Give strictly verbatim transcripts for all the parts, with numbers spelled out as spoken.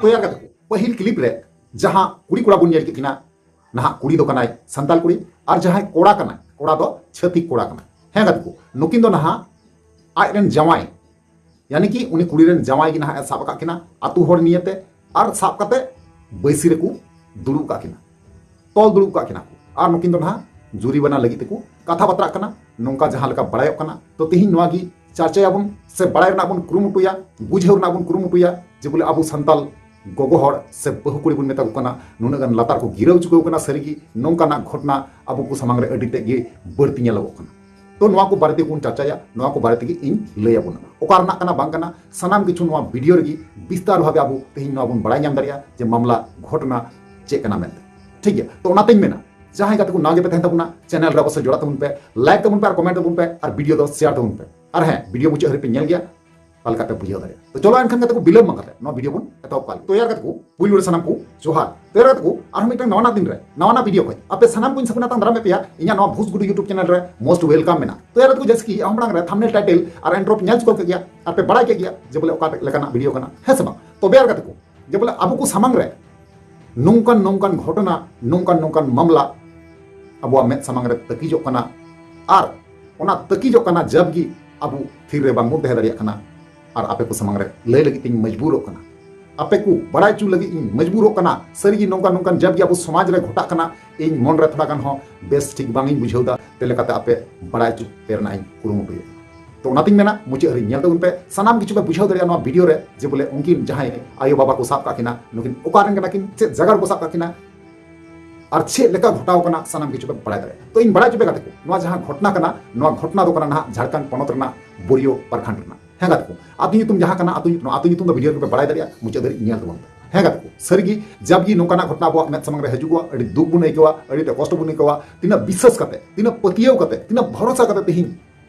ᱛᱚ ᱭᱟᱨ ᱜᱟᱛᱮ ᱠᱚ, ᱯᱟᱹᱦᱤᱞ ᱠᱞᱤᱯ ᱨᱮ ᱡᱟᱦᱟᱸ ᱠᱩᱲᱤ ᱠᱚᱲᱟ ᱵᱚᱱ ᱧᱮᱞ ᱠᱮᱫ ᱠᱤᱱᱟ, ᱱᱟᱦᱟᱜ ᱠᱩᱲᱤ ᱫᱚ ᱠᱟᱱᱟᱭ ᱥᱟᱱᱛᱟᱲ ᱠᱩᱲᱤ, ᱟᱨ ᱡᱟᱦᱟᱸᱭ ᱠᱚᱲᱟ ᱠᱟᱱᱟᱭ, ᱠᱚᱲᱟ ᱫᱚ ᱪᱷᱟᱹᱛᱤᱠ ᱠᱚᱲᱟ ᱠᱟᱱᱟᱭ᱾ ᱦᱮᱸ ᱜᱟᱛᱮ ᱠᱚ, ᱱᱩᱠᱤᱱ ᱫᱚ ᱱᱟᱦᱟᱜ ᱟᱡ ᱨᱮᱱ ᱡᱟᱶᱟᱭ, ᱭᱟᱱᱤ ᱠᱤ ᱩᱱᱤ ᱠᱩᱲᱤ ᱨᱮᱱ ᱡᱟᱶᱟᱭ ᱜᱮ ᱱᱟᱦᱟᱜ ᱮ ᱥᱟᱵ ᱟᱠᱟᱫ ᱠᱤᱱᱟ ᱟᱛᱳ ᱦᱚᱲ ᱱᱤᱭᱮᱛᱮ, ᱟᱨ ᱥᱟᱵ ᱠᱟᱛᱮ ᱵᱟᱹᱭᱥᱤ ᱨᱮᱠᱚ ᱫᱩᱲᱩᱵ ᱟᱠᱟᱫ ᱠᱤᱱᱟ, ᱛᱚᱞ ᱫᱩᱲᱩᱵ ᱟᱠᱟᱫ ᱠᱤᱱᱟ ᱠᱚ᱾ ᱟᱨ ᱱᱩᱠᱤᱱ ᱫᱚ ᱱᱟᱦᱟᱜ ᱡᱩᱨᱤᱢᱟᱱᱟ ᱞᱟᱹᱜᱤᱫ ᱛᱮᱠᱚ ᱠᱟᱛᱷᱟ ᱵᱟᱛᱨᱟᱜ ᱠᱟᱱᱟ, ᱱᱚᱝᱠᱟ ᱡᱟᱦᱟᱸ ᱞᱮᱠᱟ ᱵᱟᱲᱟᱭᱚᱜ ᱠᱟᱱᱟ᱾ ᱛᱚ ᱛᱮᱦᱮᱧ ᱱᱚᱣᱟ ᱜᱮ ᱪᱟᱨᱪᱟᱭᱟᱵᱚᱱ ᱥᱮ ᱵᱟᱲᱟᱭ ᱨᱮᱱᱟᱜ ᱵᱚᱱ ᱠᱩᱨᱩᱢᱩᱴᱩᱭᱟ, ᱵᱩᱡᱷᱟᱹᱣ ᱨᱮᱱᱟᱜ ᱵᱚᱱ ᱠᱩᱨᱩᱢᱩᱴᱩᱭᱟ ᱡᱮ ᱵᱚᱞᱮ ᱟᱵᱚ ᱥᱟᱱᱛᱟᱞ ᱜᱚᱜᱚ ᱦᱚᱲ ᱥᱮ ᱵᱟᱹᱦᱩ ᱠᱩᱲᱤ ᱵᱚᱱ ᱢᱮᱛᱟ ᱠᱚ ᱠᱟᱱᱟ, ᱱᱩᱱᱟᱹᱜ ᱜᱟᱱ ᱞᱟᱛᱟᱨ ᱠᱚ ᱜᱤᱨᱟᱹᱣ ᱪᱩᱠᱟᱹᱣ ᱠᱟᱱᱟ᱾ ᱥᱟᱹᱨᱤᱜᱮ ᱱᱚᱝᱠᱟᱱᱟᱜ ᱜᱷᱚᱴᱱᱟ ᱟᱵᱚ ᱠᱚ ᱥᱟᱢᱟᱝ ᱨᱮ ᱟᱹᱰᱤ ᱛᱮᱫ ᱜᱮ ᱵᱟᱹᱲᱛᱤ ᱧᱮᱞᱚᱜᱚᱜ ᱠᱟᱱᱟ᱾ ᱛᱚ ᱱᱚᱣᱟ ᱠᱚ ᱵᱟᱨᱮ ᱛᱮᱜᱮ ᱵᱚᱱ ᱪᱟᱨᱪᱟᱭᱟ, ᱱᱚᱣᱟ ᱠᱚ ᱵᱟᱨᱮ ᱛᱮᱜᱮ ᱤᱧ ᱞᱟᱹᱭ ᱟᱵᱚᱱᱟ᱾ ᱚᱠᱟ ᱨᱮᱱᱟᱜ ᱠᱟᱱᱟ ᱵᱟᱝ ᱠᱟᱱᱟ, ᱥᱟᱱᱟᱢ ᱠᱤᱪᱷᱩ ᱱᱚᱣᱟ ᱵᱷᱤᱰᱤᱭᱳ ᱨᱮᱜᱮ ᱵᱤᱥᱛᱟᱨ ᱵᱷᱟᱵᱮ ᱟᱵᱚ ᱛᱮᱦᱮᱧ ᱱᱚᱣᱟ ᱵᱚᱱ ᱵᱟᱲᱟᱭ ᱧᱟᱢ ᱫᱟᱲᱮᱭᱟᱜᱼᱟ ᱡᱮ ᱢᱟᱢᱞᱟ ᱜᱷᱚᱴᱱᱟ ᱪᱮᱫ ᱠᱟᱱᱟ ᱢᱮᱱᱛᱮ᱾ ᱴᱷᱤᱠ ᱜᱮᱭᱟ, ᱛᱚ ᱚᱱᱟᱛᱮᱧ ᱢᱮᱱᱟ, ᱡᱟᱦᱟᱸᱭ ᱜᱟᱛᱮ ᱠᱚ ᱱᱟᱣᱟ ᱜᱮᱯᱮ ᱛᱟᱦᱮᱱ ᱛᱟᱵᱚᱱᱟ, ᱪᱮᱱᱮᱞ ᱨᱮ ᱚᱵᱚᱥᱥᱳᱭ ᱡᱚᱲᱟᱣ ᱛᱟᱵᱚᱱ ᱯᱮ, ᱞᱟᱭᱤᱠ ᱛᱟᱵᱚᱱ ᱯᱮ ᱟᱨ ᱠᱚᱢᱮᱱᱴ ᱛᱟᱵᱚᱱ ᱯᱮ ᱟᱨ ᱵᱷᱤᱰᱤᱭᱳ ᱫᱚ ᱥᱮᱭᱟᱨ ᱛᱟᱵᱚᱱ ᱯᱮ᱾ ᱟᱨ ᱦᱮᱸ, ᱵᱷᱤᱰᱤᱭᱳ ᱢᱩᱪᱟᱹᱫ ᱦᱟᱹᱨᱤᱡ ᱯᱮ ᱧᱮᱞ ᱜᱮᱭᱟ, ᱚᱠᱟ ᱞᱮᱠᱟᱛᱮ ᱵᱩᱡᱷᱟᱹᱣ ᱫᱟᱲᱮᱭᱟᱜᱼᱟ᱾ ᱛᱚ ᱪᱚᱞᱚ ᱮᱱᱠᱷᱟᱱ ᱜᱟᱛᱮ ᱠᱚ, ᱵᱤᱞᱚᱢ ᱵᱟᱝ ᱠᱟᱛᱮ ᱱᱚᱣᱟ ᱵᱷᱤᱰᱤᱭᱳ ᱵᱚᱱ ᱮᱛᱚᱦᱚᱵ ᱠᱟᱜ ᱞᱮᱜᱮ᱾ ᱛᱚ ᱭᱟᱨ ᱜᱟᱛᱮ ᱠᱚ, ᱯᱩᱭᱞᱩ ᱨᱮ ᱥᱟᱱᱟᱢ ᱠᱚ ᱡᱚᱦᱟᱨ᱾ ᱛᱚ ᱭᱟᱨ ᱜᱟᱛᱮ ᱠᱚ, ᱟᱨᱦᱚᱸ ᱢᱤᱫᱴᱟᱝ ᱱᱟᱣᱟᱱᱟᱜ ᱫᱤᱱ ᱨᱮ ᱱᱟᱣᱟᱱᱟᱜ ᱵᱷᱤᱰᱤᱭᱳ ᱠᱷᱚᱱ ᱟᱯᱮ ᱥᱟᱱᱟᱢ ᱠᱚᱧ ᱥᱟᱹᱜᱩᱱ ᱟᱛᱟᱝ ᱫᱟᱨᱟᱢᱮᱫ ᱯᱮᱭᱟ ᱤᱧᱟᱹᱜ ᱱᱚᱣᱟ ᱵᱷᱩᱥᱜᱩᱰᱩ YouTube ᱪᱮᱱᱮᱞ ᱨᱮ most welcome ᱢᱮᱱᱟᱜᱼᱟ᱾ ᱛᱚ ᱭᱟᱨ ᱜᱟᱛᱮ ᱠᱚ, ᱡᱮᱭᱥᱮ ᱠᱤ ᱟᱢ ᱢᱟᱲᱟᱝ ᱨᱮ ᱛᱷᱟᱢᱵᱱᱮᱞ ᱴᱟᱭᱴᱮᱞ ᱟᱨ ᱮᱱᱰᱨᱚᱯ ᱧᱮᱞ ᱪᱩᱠᱟᱹᱣ ᱠᱮᱫ ᱜᱮᱭᱟ ᱟᱨ ᱯᱮ ᱵᱟᱲᱟᱭ ᱠᱮᱫ ᱜᱮᱭᱟ ᱡᱮ ᱵᱚᱞᱮ ᱚᱠᱟ ᱞᱮᱠᱟᱱᱟᱜ ᱵᱷᱤᱰᱤᱭᱳ ᱠᱟᱱᱟ, ᱦᱮᱸ ᱥᱮ ᱵᱟᱝ? ᱛᱚᱵᱮ ᱭᱟᱨ ᱜᱟᱛᱮ ᱠᱚ, ᱡᱮ ᱵᱚᱞᱮ ᱟᱵᱚ ᱠᱚ ᱥᱟᱢᱟᱝ ᱨᱮ ᱱᱚᱝᱠᱟᱱ ᱱᱚᱝᱠᱟᱱ ᱜᱷᱚᱴᱚᱱᱟ, ᱱᱚᱝᱠᱟᱱ ᱱᱚᱝᱠᱟᱱ ᱢᱟᱢᱞᱟ ᱟᱵᱚᱣᱟᱜ ᱢᱮᱫ ᱥᱟᱢᱟᱝ ᱨᱮ ᱛᱟᱹᱠᱤᱡᱚᱜ ᱠᱟᱱᱟ, ᱟᱨ ᱚᱱᱟ ᱛᱟᱹᱠᱤᱡᱚᱜ ᱠᱟᱱᱟ ᱡᱟᱵ ᱜᱮ ᱟᱵᱚ ᱛᱷᱤᱨ ᱨᱮ ᱵᱟᱝᱵᱚᱱ ᱛᱟᱦᱮᱸ ᱫᱟᱲᱮᱭᱟᱜ ᱠᱟᱱᱟ᱾ ᱟᱨ ᱟᱯᱮ ᱠᱚ ᱥᱟᱢᱟᱝ ᱨᱮ ᱞᱟᱹᱭ ᱞᱟᱹᱜᱤᱫ ᱛᱤᱧ ᱢᱚᱡᱽᱵᱩᱨᱚᱜ ᱠᱟᱱᱟ, ᱟᱯᱮ ᱠᱚ ᱵᱟᱲᱟᱭ ᱦᱚᱪᱚ ᱞᱟᱹᱜᱤᱫ ᱤᱧ ᱢᱚᱡᱽᱵᱩᱨᱚᱜ ᱠᱟᱱᱟ᱾ ᱥᱟᱹᱨᱤᱜᱮ ᱱᱚᱝᱠᱟᱱ ᱱᱚᱝᱠᱟᱱ ᱡᱟᱵ ᱜᱮ ᱟᱵᱚ ᱥᱚᱢᱟᱡᱽ ᱨᱮ ᱜᱷᱚᱴᱟᱜ ᱠᱟᱱᱟ, ᱤᱧ ᱢᱚᱱ ᱨᱮ ᱛᱷᱚᱲᱟ ᱜᱟᱱ ᱦᱚᱸ ᱵᱮᱥ ᱴᱷᱤᱠ ᱵᱟᱝ ᱤᱧ ᱵᱩᱡᱷᱟᱹᱣ ᱮᱫᱟ, ᱛᱮ ᱞᱮᱠᱟᱛᱮ ᱟᱯᱮ ᱵᱟᱲᱟᱭ ᱦᱚᱪᱚ ᱯᱮ ᱨᱮᱱᱟᱜ ᱤᱧ ᱠᱩᱨᱩᱢᱩᱴᱩᱭᱟ᱾ ᱛᱚ ᱚᱱᱟᱛᱤᱧ ᱢᱮᱱᱟ, ᱢᱩᱪᱟᱹᱫ ᱦᱟᱹᱨᱤᱡ ᱧᱮᱞ ᱛᱟᱵᱚᱱ ᱯᱮ, ᱥᱟᱱᱟᱢ ᱠᱤᱪᱷᱩ ᱯᱮ ᱵᱩᱡᱷᱟᱹᱣ ᱫᱟᱲᱮᱭᱟᱜᱼᱟ ᱱᱚᱣᱟ ᱵᱷᱤᱰᱤᱭᱳ ᱨᱮ, ᱡᱮ ᱵᱚᱞᱮ ᱩᱱᱠᱤᱱ ᱡᱟᱦᱟᱸᱭ ᱟᱭᱳ ᱵᱟᱵᱟ ᱠᱚ ᱥᱟᱵ ᱠᱟᱜ ᱠᱤᱱᱟ, ᱱᱩᱠᱤᱱ ᱚᱠᱟ ᱨᱮᱱ ᱠᱟᱱᱟ ᱠᱤᱱ, ᱪᱮᱫ ᱡᱟᱭᱜᱟ ᱨᱮᱠᱚ ᱥᱟᱵ ᱠᱟᱜ ᱠᱤᱱᱟ, ᱟᱨ ᱪᱮᱫ ᱞᱮᱠᱟ ᱜᱷᱚᱴᱟᱣ ᱠᱟᱱᱟ, ᱥᱟᱱᱟᱢ ᱠᱤᱪᱷᱩ ᱯᱮ ᱵᱟᱲᱟᱭ ᱫᱟᱲᱮᱭᱟᱜᱼᱟ᱾ ᱛᱚ ᱤᱧ ᱵᱟᱲᱟᱭ ᱦᱚᱪᱚ ᱯᱮ ᱜᱟᱛᱮ ᱠᱚ, ᱱᱚᱣᱟ ᱡᱟᱦᱟᱸ ᱜᱷᱚᱴᱱᱟ ᱠᱟᱱᱟ, ᱱᱚᱣᱟ ᱜᱷᱚᱴᱱᱟ ᱫᱚ ᱠᱟᱱᱟ ᱱᱟᱦᱟᱜ ᱡᱷᱟᱲᱠᱷᱚᱸᱰ ᱯᱚᱱᱚᱛ ᱨᱮᱱᱟᱜ ᱵᱳᱨᱤᱭᱳ ᱯᱨᱚᱠᱷᱚᱸᱰ ᱨᱮᱱᱟᱜ᱾ ᱦᱮᱸ ᱜᱟᱛᱮ ᱠᱚ, ᱟᱹᱛᱩ ᱧᱩᱛᱩᱢ ᱡᱟᱦᱟᱸ ᱠᱟᱱᱟ, ᱟᱹᱛᱩ ᱧᱩᱛᱩᱢ, ᱟᱹᱛᱩ ᱧᱩᱛᱩᱢ ᱫᱚ ᱵᱷᱤᱰᱤᱭᱳ ᱨᱮᱯᱮ ᱵᱟᱲᱟᱭ ᱫᱟᱲᱮᱭᱟᱜᱼᱟ, ᱢᱩᱪᱟᱹᱫ ᱫᱷᱟᱹᱨᱤᱡ ᱧᱮᱞ ᱛᱟᱵᱚᱱ ᱯᱮ᱾ ᱦᱮᱸ ᱜᱟᱛᱮ ᱠᱚ, ᱥᱟᱹᱨᱤᱜᱮ ᱡᱟᱵ ᱜᱮ ᱱᱚᱝᱠᱟᱱᱟᱜ ᱜᱷᱚᱴᱱᱟ ᱟᱵᱚᱣᱟᱜ ᱢᱮᱫ ᱥᱟᱢᱟᱝ ᱨᱮ ᱦᱤᱡᱩᱜᱚᱜᱼᱟ, ᱟᱹᱰᱤ ᱫᱩᱠ ᱵᱚᱱ ᱟᱹᱭᱠᱟᱹᱣᱟ, ᱟᱹᱰᱤ ᱛᱮ ᱠᱚᱥᱴᱚ ᱵᱚᱱ ᱟᱹᱭᱠᱟᱹᱣᱟ᱾ ᱛᱤᱱᱟᱹᱜ ᱵᱤᱥᱥᱟᱥ ᱠᱟᱛᱮ, ᱛᱤᱱᱟᱹᱜ ᱯᱟᱹᱛᱭᱟᱹᱣ ᱠᱟᱛᱮ, ᱛᱤᱱᱟᱹᱜ ᱵᱷᱚᱨᱚᱥᱟ ᱠᱟᱛᱮ ᱛᱮᱦᱮᱧ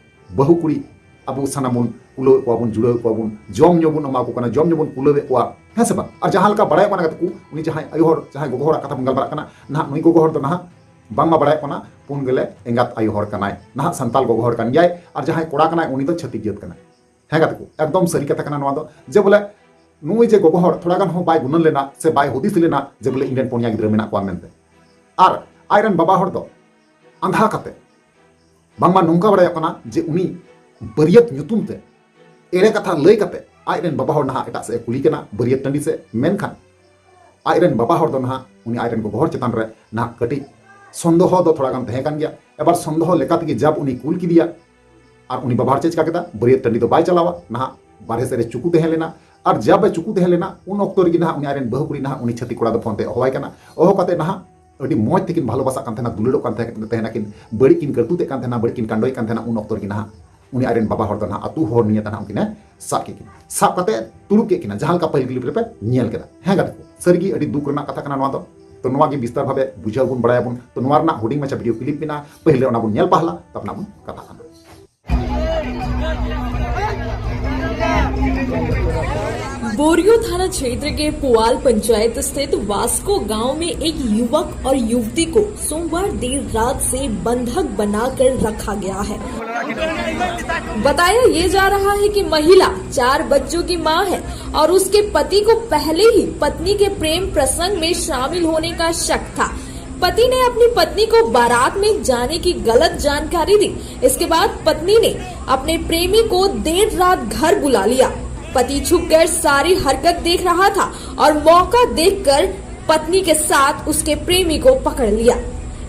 ᱵᱟᱹᱦᱩ ᱠᱩᱲᱤ ᱟᱵᱚ ᱥᱟᱱᱟᱢ ᱵᱚᱱ ᱠᱩᱞᱟᱹᱣᱮᱫ ᱠᱚᱣᱟ ᱵᱚᱱ, ᱡᱩᱲᱟᱹᱣᱮᱫ ᱠᱚᱣᱟ ᱵᱚᱱ, ᱡᱚᱢ ᱧᱩ ᱵᱚᱱ ᱮᱢᱟ ᱠᱚ ᱠᱟᱱᱟ, ᱡᱚᱢ ᱧᱩ ᱵᱚᱱ ᱠᱩᱞᱟᱹᱣᱮᱫ ᱠᱚᱣᱟ, ᱦᱮᱸ ᱥᱮ ᱵᱟᱝ? ᱟᱨ ᱡᱟᱦᱟᱸ ᱞᱮᱠᱟ ᱵᱟᱲᱟᱭᱚᱜ ᱠᱟᱱᱟ ᱜᱟᱛᱮ ᱠᱚ, ᱩᱱᱤ ᱡᱟᱦᱟᱸᱭ ᱟᱭᱳ ᱦᱚᱲ, ᱡᱟᱦᱟᱸᱭ ᱜᱚᱜᱚ ᱦᱚᱲᱟᱜ ᱠᱟᱛᱷᱟ ᱵᱚᱱ ᱜᱟᱞᱢᱟᱨᱟᱜ ᱠᱟᱱᱟ, ᱱᱟᱦᱟᱜ ᱱᱩᱭ ᱜᱚᱜᱚ ᱦᱚᱲ ᱫᱚ ᱱᱟᱦᱟᱜ ᱵᱟᱝᱢᱟ ᱵᱟᱲᱟᱭᱚᱜ ᱠᱟᱱᱟ ᱯᱩᱱ ᱜᱮᱞᱮ ᱮᱸᱜᱟᱛ ᱟᱭᱳ ᱦᱚᱲ ᱠᱟᱱᱟᱭ, ᱱᱟᱦᱟᱜ ᱥᱟᱱᱛᱟᱞ ᱜᱚᱜᱚ ᱦᱚᱲ ᱠᱟᱱ ᱜᱮᱭᱟᱭ, ᱟᱨ ᱡᱟᱦᱟᱸᱭ ᱠᱚᱲᱟ ᱠᱟᱱᱟᱭ ᱩᱱᱤ ᱫᱚ ᱪᱷᱟᱹᱛᱤᱠ ᱡᱟᱹᱛ ᱠᱟᱱᱟᱭ᱾ ᱦᱮᱸ ᱜᱟᱛᱮ ᱠᱚ, ᱮᱠᱫᱚᱢ ᱥᱟᱹᱨᱤ ᱠᱟᱛᱷᱟ ᱠᱟᱱᱟ ᱱᱚᱣᱟ ᱫᱚ, ᱡᱮ ᱵᱚᱞᱮ ᱱᱩᱭ ᱡᱮ ᱜᱚᱜᱚ ᱦᱚᱲ ᱛᱷᱚᱲᱟ ᱜᱟᱱ ᱦᱚᱸ ᱵᱟᱭ ᱜᱩᱱᱟᱹᱱ ᱞᱮᱱᱟ ᱥᱮ ᱵᱟᱭ ᱦᱩᱫᱤᱥ ᱞᱮᱱᱟ ᱡᱮ ᱵᱚᱞᱮ ᱤᱧ ᱨᱮᱱ ᱯᱩᱱᱭᱟ ᱜᱤᱫᱽᱨᱟᱹ ᱢᱮᱱᱟᱜ ᱠᱚᱣᱟ ᱢᱮᱱᱛᱮ᱾ ᱟᱨ ᱟᱡ ᱨᱮᱱ ᱵᱟᱵᱟ ᱦᱚᱲ ᱫᱚ ᱟᱸᱫᱷᱟ ᱠᱟᱛᱮ, ᱵᱟᱝᱢᱟ ᱱᱚᱝᱠᱟ ᱵᱟᱲᱟᱭᱚᱜ ᱠᱟᱱᱟ ᱡᱮ ᱩᱱᱤ ᱵᱟᱹᱨᱭᱟᱹᱛ ᱧᱩᱛᱩᱢ ᱛᱮ ᱮᱲᱮ ᱠᱟᱛᱷᱟ ᱞᱟᱹᱭ ᱠᱟᱛᱮ ᱟᱡ ᱨᱮᱱ ᱵᱟᱵᱟ ᱦᱚᱲ ᱱᱟᱦᱟᱜ ᱮᱴᱟᱜ ᱥᱮᱫ ᱮ ᱠᱩᱞᱤ ᱠᱟᱱᱟ ᱵᱟᱹᱨᱭᱟᱹᱛ ᱴᱟᱺᱰᱤ ᱥᱮᱫ᱾ ᱢᱮᱱᱠᱷᱟᱱ ᱟᱡ ᱨᱮᱱ ᱵᱟᱵᱟ ᱦᱚᱲ ᱫᱚ ᱱᱟᱦᱟᱜ ᱩᱱᱤ ᱟᱡ ᱨᱮᱱ ᱜᱚᱜᱚ ᱦᱚᱲ ᱪᱮᱛᱟᱱ ᱨᱮ ᱱᱟᱦᱟᱜ ᱠᱟᱹᱴᱤᱡ ᱥᱚᱱᱫᱮᱦᱚ ᱫᱚ ᱛᱷᱚᱲᱟ ᱜᱟᱱ ᱛᱟᱦᱮᱸ ᱠᱟᱱ ᱜᱮᱭᱟ᱾ ᱮᱵᱟᱨ ᱥᱚᱱᱫᱮᱦᱚ ᱞᱮᱠᱟ ᱛᱮᱜᱮ ᱡᱟᱵ ᱩᱱᱤ ᱠᱩᱞ ᱠᱮᱫᱮᱭᱟ᱾ ᱟᱨ ᱩᱱᱤ ᱵᱟᱵᱟ ᱦᱚᱲ ᱪᱮᱫ ᱪᱤᱠᱟ ᱠᱮᱫᱟ? ᱵᱟᱹᱨᱭᱟᱹᱛ ᱴᱟᱺᱰᱤ ᱫᱚ ᱵᱟᱭ ᱪᱟᱞᱟᱣᱟ, ᱱᱟᱦᱟᱜ ᱵᱟᱨᱦᱮ ᱥᱮᱫ ᱨᱮ ᱪᱩᱠᱩ ᱛᱟᱦᱮᱸ ᱞᱮᱱᱟ᱾ ᱟᱨ ᱡᱟᱵ ᱮ ᱪᱩᱠᱩ ᱛᱟᱦᱮᱸ ᱞᱮᱱᱟ, ᱩᱱ ᱚᱠᱛᱚ ᱨᱮᱜᱮ ᱱᱟᱦᱟᱜ ᱩᱱᱤ ᱟᱡ ᱨᱮᱱ ᱵᱟᱹᱦᱩ ᱠᱩᱲᱤ ᱱᱟᱦᱟᱜ ᱩᱱᱤ ᱪᱷᱟᱹᱛᱤᱠ ᱠᱚᱲᱟ ᱫᱚ ᱯᱷᱳᱱ ᱛᱮ ᱦᱚᱦᱚᱣᱟᱭ ᱠᱟᱱᱟ᱾ ᱦᱚᱦᱚ ᱠᱟᱛᱮ ᱱᱟᱦᱟᱜ ᱟᱹᱰᱤ ᱢᱚᱡᱽ ᱛᱮᱠᱤᱱ ᱵᱷᱟᱞᱚᱵᱟᱥᱟᱜ ᱠᱟᱱ ᱛᱟᱦᱮᱱᱟ, ᱫᱩᱞᱟᱹᱲᱚᱜ ᱠᱟᱱ ᱛᱟᱦᱮᱸ ᱛᱟᱦᱮᱱᱟ ᱠᱤᱱ, ᱵᱟᱹᱲᱤᱡ ᱠᱤᱱ ᱠᱟᱹᱨᱛᱩᱛᱮᱫ ᱠᱟᱱ ᱛᱟᱦᱮᱱᱟ, ᱵᱟᱹᱲᱤᱡ ᱠᱤᱱ ᱠᱟᱸᱰᱚᱭᱮᱫ ᱠᱟᱱ ᱛᱟᱦᱮᱱᱟ᱾ ᱩᱱ ᱚᱠᱛᱚ ᱨᱮᱜᱮ ᱱᱟᱦᱟᱜ ᱩᱱᱤ ᱟᱡ ᱨᱮᱱ ᱵᱟᱵᱟ ᱦᱚᱲ ᱫᱚ ᱱᱟᱦᱟᱜ ᱟᱹᱛᱩ ᱦᱚᱲ ᱱᱤᱭᱮ ᱛᱟᱦᱮᱱᱟ ᱩᱱᱠᱤᱱᱮ ᱥᱟᱵ ᱠᱮᱫ ᱠᱤᱱᱟ, ᱥᱟᱵ ᱠᱟᱛᱮ ᱛᱩᱲᱩᱵ ᱠᱮᱫ ᱠᱤᱱᱟ, ᱡᱟᱦᱟᱸ ᱞᱮᱠᱟ ᱯᱟᱹᱦᱤᱞ ᱠᱞᱤᱯ ᱨᱮᱯᱮ ᱧᱮᱞ ᱠᱮᱫᱟ᱾ ᱦᱮᱸ ᱜᱟᱛᱮ ᱠᱚ, ᱥᱟᱹᱨᱤᱜᱮ ᱟᱹᱰᱤ ᱫᱩᱠ ᱨᱮᱱᱟᱜ ᱠᱟᱛᱷᱟ ᱠᱟᱱᱟ ᱱᱚᱣᱟ ᱫᱚ᱾ ᱛᱚ ᱱᱚᱣᱟ ᱜᱮ ᱵᱤᱥᱛᱟᱨ ᱵᱷᱟᱵᱮ ᱵᱩᱡᱷᱟᱹᱣ ᱵᱚᱱ ᱵᱟᱲᱟᱭᱟᱵᱚᱱ᱾ ᱛᱚ ᱱᱚᱣᱟ ᱨᱮᱱᱟᱜ ᱦᱩᱰᱤᱧ ᱢᱟᱪᱷᱟ ᱵᱷᱤᱰᱤᱭᱳ ᱠᱞᱤᱯ ᱢᱮᱱᱟᱜᱼᱟ, ᱯᱟᱹᱦᱤᱞ ᱨᱮ ᱚᱱᱟ ᱵᱚᱱ ᱧᱮᱞ ᱯᱟᱦᱞᱟ, ᱛᱟᱨᱯᱚᱨ ᱵᱚᱱ ᱠᱟᱛᱷᱟ ᱠᱟᱱᱟ᱾ बोरियो थाना क्षेत्र के पुआल पंचायत स्थित वास्को गांव में एक युवक और युवती को सोमवार देर रात से बंधक बनाकर रखा गया है। बताया ये जा रहा है कि महिला चार बच्चों की मां है और उसके पति को पहले ही पत्नी के प्रेम प्रसंग में शामिल होने का शक था। पति ने अपनी पत्नी को बारात में जाने की गलत जानकारी दी। इसके बाद पत्नी ने अपने प्रेमी को देर रात घर बुला लिया। पति छुपकर सारी हरकत देख रहा था और मौका देखकर पत्नी के साथ उसके प्रेमी को पकड़ लिया।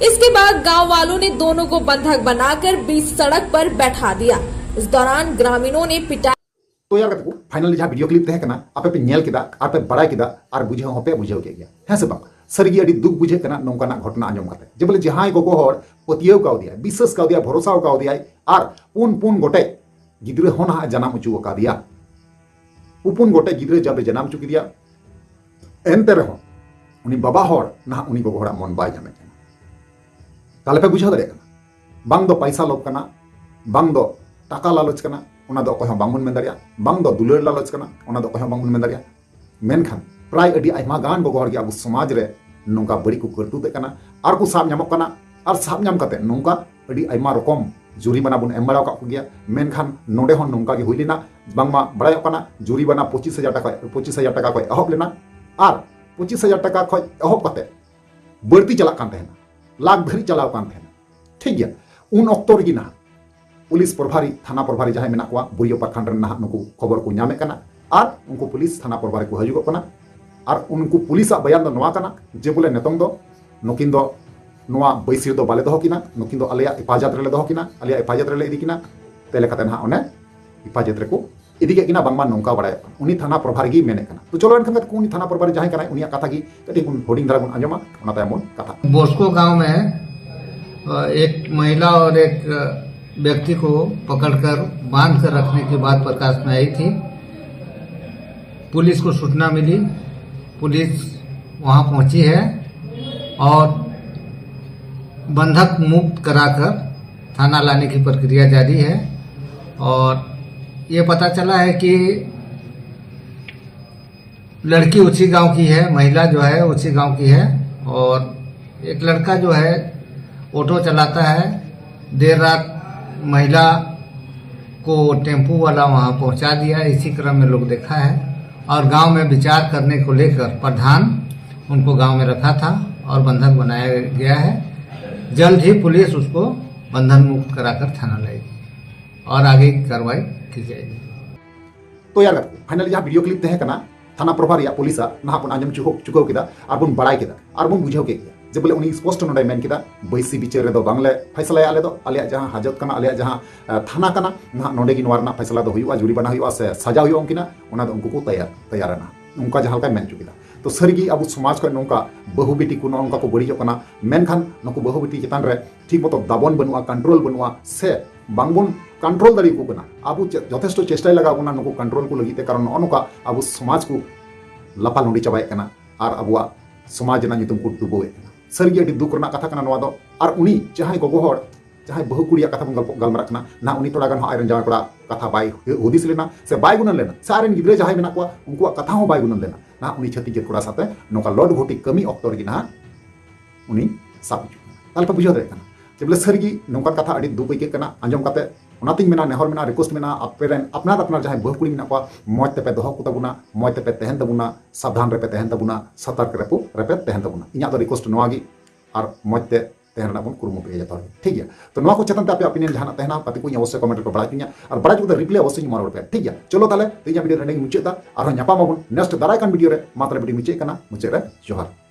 इसके बाद गांव वालों ने दोनों को बंधक बनाकर बीच सड़क पर बैठा दिया। इस दौरान ग्रामीणों ने पिटाई ᱛᱚ ᱭᱟᱨ ᱜᱟᱛᱮ ᱠᱚ, ᱯᱷᱟᱭᱱᱟᱞ ᱡᱟᱦᱟᱸ ᱵᱷᱤᱰᱤᱭᱳ ᱠᱞᱤᱯ ᱛᱟᱦᱮᱸ ᱠᱟᱱᱟ, ᱟᱯᱮ ᱯᱮ ᱧᱮᱞ ᱠᱮᱫᱟ ᱟᱨ ᱯᱮ ᱵᱟᱲᱟᱭ ᱠᱮᱫᱟ ᱟᱨ ᱵᱩᱡᱷᱟᱹᱣ ᱦᱚᱸᱯᱮ ᱵᱩᱡᱷᱟᱹᱣ ᱠᱮᱫ ᱜᱮᱭᱟ, ᱦᱮᱸ ᱥᱮ ᱵᱟᱝ? ᱥᱟᱹᱨᱤᱜᱮ ᱟᱹᱰᱤ ᱫᱩᱠ ᱵᱩᱡᱷᱟᱹᱜ ᱠᱟᱱᱟ ᱱᱚᱝᱠᱟᱱᱟᱜ ᱜᱷᱚᱴᱚᱱᱟ ᱟᱸᱡᱚᱢ ᱠᱟᱛᱮ, ᱡᱮ ᱵᱚᱞᱮ ᱡᱟᱦᱟᱸᱭ ᱜᱚᱜᱚ ᱦᱚᱲ ᱯᱟᱹᱛᱭᱟᱹᱣ ᱠᱟᱣᱫᱮᱭᱟᱭ, ᱵᱤᱥᱥᱟᱹᱥ ᱠᱟᱣᱫᱮᱭᱟᱭ, ᱵᱷᱚᱨᱚᱥᱟ ᱠᱟᱣᱫᱮᱭᱟᱭ ᱟᱨ ᱯᱩᱱ ᱯᱩᱱ ᱜᱚᱴᱮᱡ ᱜᱤᱫᱽᱨᱟᱹ ᱦᱚᱸ ᱱᱟᱦᱟᱜ ᱡᱟᱱᱟᱢ ᱦᱚᱪᱚ ᱟᱠᱟᱫᱮᱭᱟ᱾ ᱯᱩᱯᱩᱱ ᱜᱚᱴᱮᱡ ᱜᱤᱫᱽᱨᱟᱹ ᱡᱟᱵᱮ ᱡᱟᱱᱟᱢ ᱦᱚᱪᱚ ᱠᱮᱫᱮᱭᱟ᱾ ᱮᱱᱛᱮ ᱨᱮᱦᱚᱸ ᱩᱱᱤ ᱵᱟᱵᱟ ᱦᱚᱲ ᱱᱟᱦᱟᱜ ᱩᱱᱤ ᱜᱚᱜᱚ ᱦᱚᱲᱟᱜ ᱢᱚᱱ ᱵᱟᱭ ᱧᱟᱢᱮᱫ ᱠᱟᱱᱟ᱾ ᱛᱟᱦᱞᱮ ᱯᱮ ᱵᱩᱡᱷᱟᱹᱣ ᱫᱟᱲᱮᱭᱟᱜ ᱠᱟᱱᱟ, ᱵᱟᱝ ᱫᱚ ᱯᱟᱭᱥᱟ ᱞᱳᱵᱷ ᱠᱟᱱᱟ, ᱵᱟᱝ ᱫᱚ ᱴᱟᱠᱟ ᱞᱟᱞᱚᱪ ᱠᱟᱱᱟ, ᱚᱱᱟ ᱫᱚ ᱚᱠᱚᱭ ᱦᱚᱸ ᱵᱟᱝᱵᱚᱱ ᱢᱮᱱ ᱫᱟᱲᱮᱭᱟᱜᱼᱟ, ᱵᱟᱝ ᱫᱚ ᱫᱩᱞᱟᱹᱲ ᱞᱟᱞᱚᱪ ᱠᱟᱱᱟ, ᱚᱱᱟ ᱫᱚ ᱚᱠᱚᱭ ᱦᱚᱸ ᱵᱟᱝᱵᱚᱱ ᱢᱮᱱ ᱫᱟᱲᱮᱭᱟᱜᱼᱟ᱾ ᱢᱮᱱᱠᱷᱟᱱ ᱯᱨᱟᱭ ᱟᱹᱰᱤ ᱟᱭᱢᱟ ᱜᱟᱱ ᱜᱚᱜᱚ ᱦᱚᱲ ᱜᱮ ᱟᱵᱚ ᱥᱚᱢᱟᱡᱽ ᱨᱮ ᱱᱚᱝᱠᱟ ᱵᱟᱹᱲᱤᱡ ᱠᱚ ᱠᱟᱹᱨᱛᱩᱛᱮᱫ ᱠᱟᱱᱟ ᱟᱨ ᱠᱚ ᱥᱟᱵ ᱧᱟᱢᱚᱜ ᱠᱟᱱᱟ᱾ ᱟᱨ ᱥᱟᱵ ᱧᱟᱢ ᱠᱟᱛᱮ ᱱᱚᱝᱠᱟ ᱟᱹᱰᱤ ᱟᱭᱢᱟ ᱨᱚᱠᱚᱢ ᱡᱩᱨᱤᱢᱟᱱᱟ ᱵᱚᱱ ᱮᱢ ᱵᱟᱲᱟ ᱟᱠᱟᱫ ᱠᱚᱜᱮᱭᱟ᱾ ᱢᱮᱱᱠᱷᱟᱱ ᱱᱚᱰᱮ ᱦᱚᱸ ᱱᱚᱝᱠᱟ ᱜᱮ ᱦᱩᱭ ᱞᱮᱱᱟ, ᱵᱟᱝᱢᱟ ᱵᱟᱲᱟᱭᱚᱜ ᱠᱟᱱᱟ ᱡᱩᱨᱤᱢᱟᱱᱟ ᱯᱚᱸᱪᱤᱥ ᱦᱟᱡᱟᱨ ᱴᱟᱠᱟ, ᱯᱚᱸᱪᱤᱥ ᱦᱟᱡᱟᱨ ᱴᱟᱠᱟ ᱠᱷᱚᱱ ᱮᱦᱚᱵ ᱞᱮᱱᱟ᱾ ᱟᱨ ᱯᱚᱸᱪᱤᱥ ᱦᱟᱡᱟᱨ ᱴᱟᱠᱟ ᱠᱷᱚᱱ ᱮᱦᱚᱵ ᱠᱟᱛᱮ ᱵᱟᱹᱲᱛᱤ ᱪᱟᱞᱟᱜ ᱠᱟᱱ ᱛᱟᱦᱮᱱᱟ, ᱞᱟᱠᱷ ᱫᱷᱟᱹᱨᱤᱡ ᱪᱟᱞᱟᱣ ᱠᱟᱱ ᱛᱟᱦᱮᱱᱟ᱾ ᱴᱷᱤᱠ ᱜᱮᱭᱟ, ᱩᱱ ᱚᱠᱛᱚ ᱨᱮᱜᱮ ᱱᱟᱦᱟᱜ ᱯᱩᱞᱤᱥ ᱯᱨᱚᱵᱷᱟᱨᱤ, ᱛᱷᱟᱱᱟ ᱯᱨᱚᱵᱷᱟᱨᱤ ᱡᱟᱦᱟᱸᱭ ᱢᱮᱱᱟᱜ ᱠᱚᱣᱟ ᱵᱩᱨᱤᱭᱚ ᱯᱨᱚᱠᱷᱚᱸᱰ ᱨᱮᱱ, ᱱᱟᱦᱟᱜ ᱱᱩᱠᱩ ᱠᱷᱚᱵᱚᱨ ᱠᱚ ᱧᱟᱢᱮᱫ ᱠᱟᱱᱟ᱾ ᱟᱨ ᱩᱱᱠᱩ ᱯᱩᱞᱤᱥ ᱛᱷᱟᱱᱟ ᱯᱨᱚᱵᱷᱟᱨᱤ ᱠᱚ ᱦᱤᱡᱩᱜᱚᱜ ᱠᱟᱱᱟ᱾ ᱟᱨ ᱩᱱᱠᱩ ᱯᱩᱞᱤᱥᱟᱜ ᱵᱟᱭᱟᱱ ᱫᱚ ᱱᱚᱣᱟ ᱠᱟᱱᱟ ᱡᱮ ᱵᱚᱞᱮ ᱱᱤᱛᱚᱝ ᱫᱚ ᱱᱩᱠᱤᱱ ᱫᱚ ᱱᱚᱣᱟ ᱵᱟᱹᱭᱥᱤ ᱨᱮᱫᱚ ᱵᱟᱞᱮ ᱫᱚᱦᱚ ᱠᱤᱱᱟ, ᱱᱩᱠᱤᱱ ᱫᱚ ᱟᱞᱮᱭᱟᱜ ᱦᱮᱯᱟᱡᱟᱛ ᱨᱮᱞᱮ ᱫᱚᱦᱚ ᱠᱤᱱᱟ, ᱟᱞᱮᱭᱟᱜ ᱦᱮᱯᱟᱡᱟᱛ ᱨᱮᱞᱮ ᱤᱫᱤ ᱠᱤᱱᱟ᱾ ᱛᱮ ᱞᱮᱠᱟᱛᱮ ᱱᱟᱦᱟᱜ ᱚᱱᱮ ᱦᱮᱯᱟᱡᱟᱛ ᱨᱮᱠᱚ ᱤᱫᱤ ᱠᱮᱫ ᱠᱤᱱᱟ, ᱵᱟᱝᱢᱟ ᱱᱚᱝᱠᱟ ᱵᱟᱲᱟᱭᱚᱜ ᱠᱟᱱᱟ᱾ ᱩᱱᱤ ᱛᱷᱟᱱᱟ ᱯᱨᱚᱵᱷᱟᱨᱤ ᱜᱮᱭ ᱢᱮᱱᱮᱫ ᱠᱟᱱᱟ᱾ ᱛᱚ ᱪᱚᱞᱚ ᱮᱱᱠᱷᱟᱱ ᱩᱱᱤ ᱛᱷᱟᱱᱟ ᱯᱨᱚᱵᱷᱟᱨᱤ ᱡᱟᱦᱟᱸᱭ ᱠᱟᱱᱟᱭ, ᱩᱱᱤᱭᱟᱜ ᱠᱟᱛᱷᱟ ᱜᱮ ᱠᱟᱹᱴᱤᱡ ᱵᱚᱱ ᱦᱩᱰᱤᱧ ᱫᱷᱟᱨᱟ ᱵᱚᱱ ᱟᱸᱡᱚᱢᱟ, ᱚᱱᱟ ᱛᱟᱭᱚᱢ ᱵᱚᱱ ᱠᱟᱛᱷᱟ᱾ बोस्को गांव में, अ, एक महिला और एक, अ, व्यक्ति को पकड़कर बांध कर रखने की बात प्रकाश में आई थी। पुलिस को सूचना मिली, पुलिस वहां पहुंची है और बंधक मुक्त कराकर थाना लाने की प्रक्रिया जारी है। और ये पता चला है कि लड़की उसी गांव की है, महिला जो है उसी गांव की है। और एक लड़का जो है ऑटो चलाता है, देर रात महिला को टेम्पू वाला वहां पहुंचा दिया, इसी क्रम में लोग देखा है। और गांव में विचार करने को लेकर प्रधान उनको गांव में रखा था और बंधक बनाया गया है। जल्द ही पुलिस उसको बंधन मुक्त कराकर थाना लाएगी और आगे की कार्रवाई की जाएगी। ᱛᱚ ᱭᱟᱨ ᱜᱟᱛᱮ, finally ᱡᱟᱦᱟᱸ video clip ᱛᱟᱦᱮᱸ ᱠᱟᱱᱟ ᱛᱷᱟᱱᱟ ᱯᱨᱚᱵᱷᱟᱨᱤᱭᱟᱜ, ᱯᱩᱞᱤᱥᱟᱜ, ᱱᱟᱦᱟᱜ ᱵᱚᱱ ᱟᱸᱡᱚᱢ ᱪᱩᱠᱟᱹᱣ, ᱪᱩᱠᱟᱹᱣ ᱠᱮᱫᱟ ᱟᱨ ᱵᱚᱱ ᱵᱟᱲᱟᱭ ᱠᱮᱫᱟ ᱟᱨ ᱵᱚᱱ ᱵᱩᱡᱷᱟᱹᱣ ᱠᱮᱫ ᱜᱮᱭᱟ ᱡᱮ ᱵᱚᱞᱮ ᱩᱱᱤ ᱥᱯᱚᱥᱴᱚ ᱱᱚᱰᱮ ᱢᱮᱱ ᱠᱮᱫᱟ, ᱵᱟᱹᱭᱥᱤ ᱵᱤᱪᱟᱹᱨ ᱨᱮᱫᱚ ᱵᱟᱝᱞᱮ ᱯᱷᱟᱭᱥᱟᱞᱟᱭᱟ ᱟᱞᱮ ᱫᱚ, ᱟᱞᱮᱭᱟᱜ ᱡᱟᱦᱟᱸ ᱦᱟᱡᱚᱛ ᱠᱟᱱᱟ, ᱟᱞᱮᱭᱟᱜ ᱡᱟᱦᱟᱸ, ᱟᱸ, ᱛᱷᱟᱱᱟ ᱠᱟᱱᱟ, ᱱᱟᱦᱟᱜ ᱱᱚᱰᱮ ᱜᱮ ᱱᱚᱣᱟ ᱨᱮᱱᱟᱜ ᱯᱷᱟᱭᱥᱟᱞᱟ ᱫᱚ ᱦᱩᱭᱩᱜᱼᱟ, ᱡᱩᱨᱤᱢᱟᱱᱟ ᱦᱩᱭᱩᱜᱼᱟ ᱥᱮ ᱥᱟᱡᱟ ᱦᱩᱭᱩᱜᱼᱟ ᱩᱱᱠᱤᱱᱟᱜ, ᱚᱱᱟ ᱫᱚ ᱩᱱᱠᱩ ᱠᱚ ᱛᱮᱭᱟᱨ, ᱛᱮᱭᱟᱨᱟ ᱱᱟᱦᱟᱜ᱾ ᱚᱱᱠᱟ ᱡᱟᱦᱟᱸ ᱞᱮᱠᱟᱭ ᱢᱮᱱ ᱦᱚᱪᱚ ᱠᱮᱫᱟ᱾ ᱛᱚ ᱥᱟᱹᱨᱤᱜᱮ ᱟᱵᱚ ᱥᱚᱢᱟᱡᱽ ᱠᱷᱚᱱ ᱱᱚᱝᱠᱟ ᱵᱟᱹᱦᱩ ᱵᱤᱴᱤ ᱠᱚ ᱱᱚᱜᱼᱚ ᱱᱚᱝᱠᱟ ᱠᱚ ᱵᱟᱹᱲᱤᱡᱚᱜ ᱠᱟᱱᱟ, ᱢᱮᱱᱠᱷᱟᱱ ᱱᱩᱠᱩ ᱵᱟᱹᱦᱩ ᱵᱤᱴᱤ ᱪᱮᱛᱟᱱ ᱨᱮ ᱴᱷᱤᱠ ᱢᱚᱛᱚ ᱫᱟᱵᱚᱱ ᱵᱟᱹᱱᱩᱜᱼᱟ, control ᱵᱟᱹᱱᱩᱜᱼᱟ, ᱥᱮ ᱵᱟᱝᱵᱚᱱ control ᱫᱟᱲᱮᱭᱟᱠᱚ ᱠᱟᱱᱟ᱾ ᱟᱵᱚ ᱪᱮ-, ᱡᱚᱛᱷᱮᱥᱴᱚ ᱪᱮᱥᱴᱟᱭ ᱞᱟᱜᱟᱣ ᱵᱚᱱᱟ ᱱᱩᱠᱩ control ᱠᱚ ᱞᱟᱹᱜᱤᱫ ᱛᱮ, ᱠᱟᱨᱚᱱ ᱱᱚᱜᱼᱚ ᱱᱚᱝᱠᱟ ᱟᱵᱚ ᱥᱚᱢᱟᱡᱽ ᱠᱚ ᱞᱟᱯᱟ ᱞᱩᱸᱰᱤ ᱪᱟᱵᱟᱭᱮᱫ ᱠᱟᱱᱟ ᱟᱨ ᱟᱵᱚᱣᱟᱜ ᱥᱚᱢᱟᱡᱽ ᱨᱮᱱᱟᱜ ᱧᱩᱛᱩᱢ ᱠᱚ ᱰᱩᱵᱟᱹᱣᱮᱫ ᱠᱟᱱᱟ᱾ ᱥᱟᱹᱨᱤᱜᱮ ᱟᱹᱰᱤ ᱫᱩᱠ ᱨᱮᱱᱟᱜ ᱠᱟᱛᱷᱟ ᱠᱟᱱᱟ ᱱᱚᱣᱟ ᱫᱚ᱾ ᱟᱨ ᱩᱱᱤ ᱡᱟᱦᱟᱸᱭ ᱜᱚᱜᱚ ᱦᱚᱲ, ᱡᱟᱦᱟᱸᱭ ᱵᱟᱹᱦᱩ ᱠᱩᱲᱤᱭᱟᱜ ᱠᱟᱛᱷᱟ ᱵᱚᱱ ᱜᱚᱞᱯᱚ, ᱜᱟᱞᱢᱟᱨᱟᱜ ᱠᱟᱱᱟ, ᱱᱟᱦᱟᱜ ᱩᱱᱤ ᱛᱷᱚᱲᱟ ᱜᱟᱱ ᱦᱚᱸ ᱟᱡᱨᱮᱱ ᱡᱟᱶᱟᱭ ᱠᱚᱲᱟ ᱠᱟᱛᱷᱟ ᱵᱟᱭ ᱦᱩ-, ᱦᱩᱫᱤᱥ ᱞᱮᱱᱟ ᱥᱮ ᱵᱟᱭ ᱜᱩᱱᱟᱹᱱ ᱞᱮᱱᱟ, ᱥᱮ ᱟᱡᱨᱮᱱ ᱜᱤᱫᱽᱨᱟᱹ ᱡᱟᱦᱟᱸᱭ ᱢᱮᱱᱟᱜ ᱠᱚᱣᱟ ᱩᱱᱠᱩᱣᱟᱜ ᱠᱟᱛᱷᱟ ᱦᱚᱸ ᱵᱟᱭ ᱜᱩᱱᱟᱹᱱ ᱞᱮᱱᱟ᱾ ᱱᱟᱦᱟᱜ ᱩᱱᱤ ᱪᱷᱟᱹᱛᱤᱠ ᱡᱟᱹᱛ ᱠᱚᱲᱟ ᱥᱟᱶᱛᱮ ᱱᱚᱝᱠᱟ ᱞᱚᱴ ᱜᱷᱚᱴᱤ ᱠᱟᱹᱢᱤ ᱚᱠᱛᱚ ᱨᱮᱜᱮ ᱱᱟᱦᱟᱜ ᱩᱱᱤ ᱥᱟᱵ ᱦᱚᱪᱚ ᱠᱟᱱᱟ᱾ ᱛᱟᱦᱞᱮ ᱯᱮ ᱵᱩᱡᱷᱟᱹᱣ ᱫᱟᱲᱮᱭᱟᱜ ᱠᱟᱱᱟ, ᱡᱮ ᱵᱚᱞᱮ ᱥᱟᱹᱨᱤᱜᱮ ᱱᱚᱝᱠᱟᱱ ᱠᱟᱛᱷᱟ ᱟᱹᱰᱤ ᱫᱩᱠ ᱟᱹᱭᱠᱟᱹᱜ ᱠᱟᱱᱟ ᱟᱸᱡᱚᱢ ᱠᱟᱛᱮ᱾ ᱚᱱᱟᱛᱤᱧ ᱢᱮᱱᱟ, ᱱᱮᱦᱚᱨ ᱢᱮᱱᱟᱜᱼᱟ, ᱨᱤᱠᱩᱭᱮᱥᱴ ᱢᱮᱱᱟᱜᱼᱟ, ᱟᱯᱮ ᱨᱮᱱ ᱟᱯᱱᱟᱨ ᱟᱯᱱᱟᱨ ᱡᱟᱦᱟᱸᱭ ᱵᱟᱹᱦᱩ ᱠᱩᱲᱤ ᱢᱮᱱᱟᱜ ᱠᱚᱣᱟ, ᱢᱚᱡᱽ ᱛᱮᱯᱮ ᱫᱚᱦᱚ ᱠᱚ ᱛᱟᱵᱚᱱᱟ, ᱢᱚᱡᱽ ᱛᱮᱯᱮ ᱛᱟᱦᱮᱱ ᱛᱟᱵᱚᱱᱟ, ᱥᱟᱵᱫᱷᱟᱱ ᱨᱮᱯᱮ ᱛᱟᱦᱮᱱ ᱛᱟᱵᱚᱱᱟ, ᱥᱚᱛᱚᱨᱠ ᱨᱮᱯᱮ ᱨᱮᱯᱮ ᱛᱟᱦᱮᱱ ᱛᱟᱵᱚᱱᱟ᱾ ᱤᱧᱟᱹᱜ ᱫᱚ ᱨᱤᱠᱩᱭᱮᱥᱴ ᱱᱚᱣᱟ ᱜᱮ, ᱟᱨ ᱢᱚᱡᱽ ᱛᱮ ᱛᱟᱦᱮᱱ ᱨᱮᱱᱟᱜ ᱵᱚᱱ ᱠᱩᱨᱩᱢᱩᱴᱩᱭᱟ ᱡᱚᱛᱚ ᱦᱚᱲ ᱜᱮ, ᱴᱷᱤᱠ ᱜᱮᱭᱟ? ᱛᱚ ᱱᱚᱣᱟ ᱠᱚ ᱪᱮᱛᱟᱱ ᱛᱮ ᱟᱯᱮᱭᱟᱜ ᱚᱯᱤᱱᱤᱭᱚᱱ ᱡᱟᱦᱟᱱᱟᱜ ᱛᱟᱦᱮᱱᱟ, ᱯᱟᱛᱤ ᱠᱚ ᱤᱧ ᱚᱵᱚᱥᱥᱳᱭ ᱠᱚᱢᱮᱱᱴ ᱨᱮᱠᱚ ᱵᱟᱲᱟᱭ ᱦᱚᱪᱚᱧᱟ, ᱟᱨ ᱵᱟᱲᱟᱭ ᱦᱚᱪᱚ ᱠᱟᱛᱮ ᱨᱤᱯᱞᱟᱭ ᱚᱵᱚᱥᱥᱳᱭ ᱤᱧ ᱮᱢᱟ ᱨᱩᱣᱟᱹᱲ ᱯᱮᱭᱟ, ᱴᱷᱤᱠ ᱜᱮᱭᱟ? ᱪᱚᱞᱚ ᱛᱟᱦᱞᱮ ᱛᱮᱦᱮᱧᱟᱜ ᱵᱷᱤᱰᱤᱭᱳ ᱱᱚᱰᱮ ᱜᱤᱧ ᱢᱩᱪᱟᱹᱫ ᱫᱟ, ᱟᱨᱦᱚᱸ ᱧᱟᱯᱟᱢ ᱟᱵᱚᱱ ᱱᱮᱠᱥᱴ ᱫᱟᱨᱟᱭ ᱠᱟᱱ ᱵᱷᱤᱰᱤᱭᱳ ᱨᱮ᱾ ᱢᱟ ᱛᱟᱦᱞᱮ ᱵᱷᱤᱰᱤᱭᱳ ᱢᱩᱪᱟᱹᱫ ᱠᱟᱱᱟ, ᱢᱩᱪᱟᱹᱫ ᱨᱮ ᱡᱚᱦᱟᱨ᱾